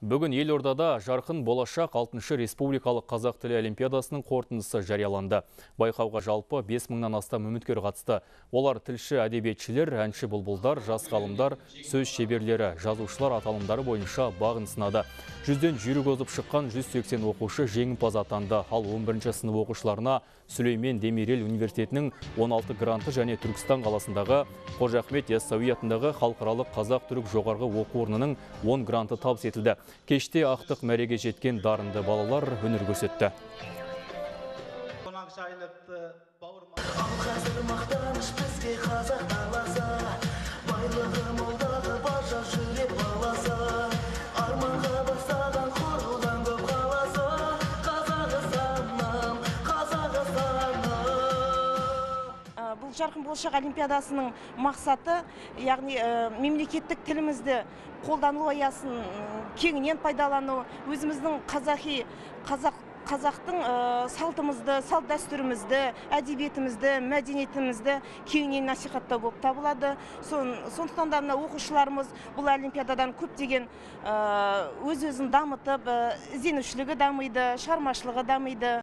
Бүгін елордада «Жарқын болашақ» 6-шы республикалық қазақ тілі олимпиадасының қорытындысы жарияланды. Байқауға жалпы 5000-нан астам үміткер қатысты. Олар тілші әдебиетшілер, әнші бұлбұлдар, жас ғалымдар, сөз шеберлері, жазушылар аталымдары бойынша бағын сынады. Жүзден жүйрік озып шыққан 180 оқушы жеңімпаз атанды. Ал 11 сынып оқушыларына Сүлеймен Демирел университетінің 16 гранты және Түркістан қаласындағы Қожа Ахмет Яссауи атындағы халықаралық қазақ-түрік жоғарғы оқу орнының 10 гранты табыс етілді. Кеште ақтық мәреге жеткен дарынды балалар өнер көрсетті. Ал қазір мақтаныш бізге қазақ даласы, байлығы молдағы бар жас жүрек баласы, арманға бастаған құрылған көп қаласы, Қазақстаным, Қазақстаным. Бұл «Жарқын болашақ» олимпиадасының мақсаты, яғни мемлекеттік тілімізді қолдану аясын кеңінен пайдалану, өзіміздің қазақи қазақ қазақтың салтымызды, салт дәстүрімізді, әдебиетімізді, мәдениетімізді кеңінен насихаттау болып табылады. Сондықтан да мына оқушыларымыз бұл олимпиададан көптеген өз өзін дамытып, ізденушілігі дамиды, шығармашылығы дамиды.